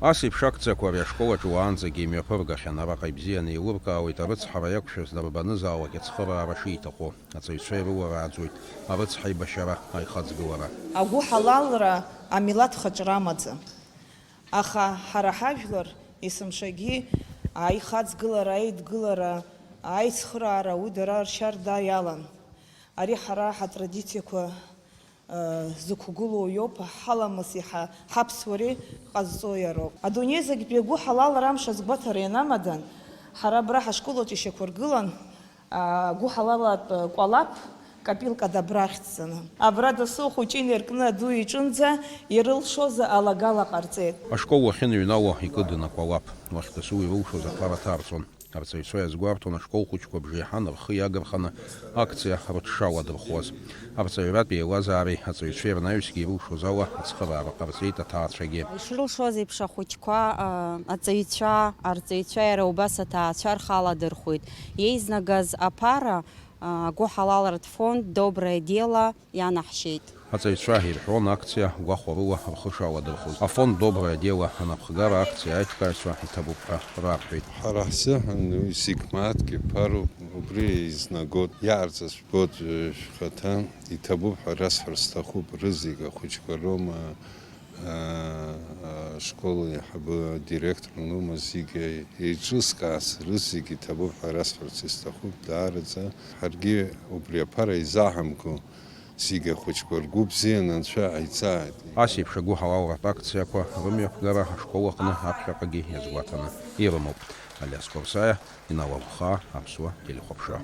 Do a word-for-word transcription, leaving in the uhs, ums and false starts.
Ас еиԥш акциақәа ари ашкол аҿы уаанӡагьы имҩаԥыргахьан. Араҟа ибзианы еилыркаауеит арыцҳара иақәшәаз дарбанызаалак ацхыраара шиҭаху. Аҵаҩцәа ирыларааӡоит арыцҳа аибашьара аихаҵгылара. Агәыҳалалра амилаҭ хаҿра амаӡам. Аха ҳара ҳажәлар есымшагьы аихаҵгылара, аидгылара, аицхыраара уи дара ршьарда иалан. Ари ҳара ҳатрадициақәа, э, зықәгылоу иоуп, ҳаламыси ҳа-, ҳаԥсуареи ҟазҵо иароуп. Адунеи зегьтәи агәыҳалалра амш азгәаҭара ианамадан, ҳара абра ҳашкол аҿы ишьақәыргылан, агәыҳалалатә кәалаԥ капилка дабрахьӡҵаны. Абра дасу ахәыҷы инаркны аду иҿынӡа ирылшоз алагала ҟарҵеит. Ашкол уахьыныҩнало икыдын акәалаԥ. Уахь дасу ирылшоз аԥара ҭарҵон. Арҵаҩцәа иазгәарҭон ашкол хәыҷқәа бжеиҳан рхы иагарханы акциа рыҽшаладырхәуаз. Арҵаҩратә еилазаареи аҵаҩцәеи рнаҩсгьы ирылшоз ала ацхыраара ҟарҵеит аҭаацәагьы. Ишрылшоз еиԥш ахәыҷқәа, а, аҵаҩцәа, арҵаҩцәа иара убас аҭаацәа рхы аладырхәит. Еизнагаз аԥара, а, агәыҳалалратә фонд Доброе дело ианаҳшьеит. Аҵаҩцәа ирҳәон акциа гәахәарыла рхы шаладырхәыз. Афонд Доброе дело анапхгара акциа аиҿкааҩцәа иҭабуп ҳәа рарҳәеит. Ҳара ҳзыҳәан уи зегь мааҭгьы ԥароуп, убри еизнагоит, иаарҵаз жәбоит, э, шәхаҭа, иҭабуп ҳәа расҳәар сҭахуп, рызегь ахәыҷқәа роума, аа, ашкол аиҳабы, адиректор лоума, зегьы еиҿызкааз, рызегь иҭабуп ҳәа расҳәарц исҭахуп, даараӡа. Ҳаргьы убри аԥара изаҳамго, зегь ахәыҷқәа ргәы бзианы анцәа ҟаиҵааит. Ас еиԥш агәыҳалалратә акциақәа рымҩаԥгара ашкол аҟны аԥхьаҟагьы иазгәаҭаны ирымоуп. Алиас Қәарсаиа, Инал Агәхаа, Аԥсуа телехәаԥшра.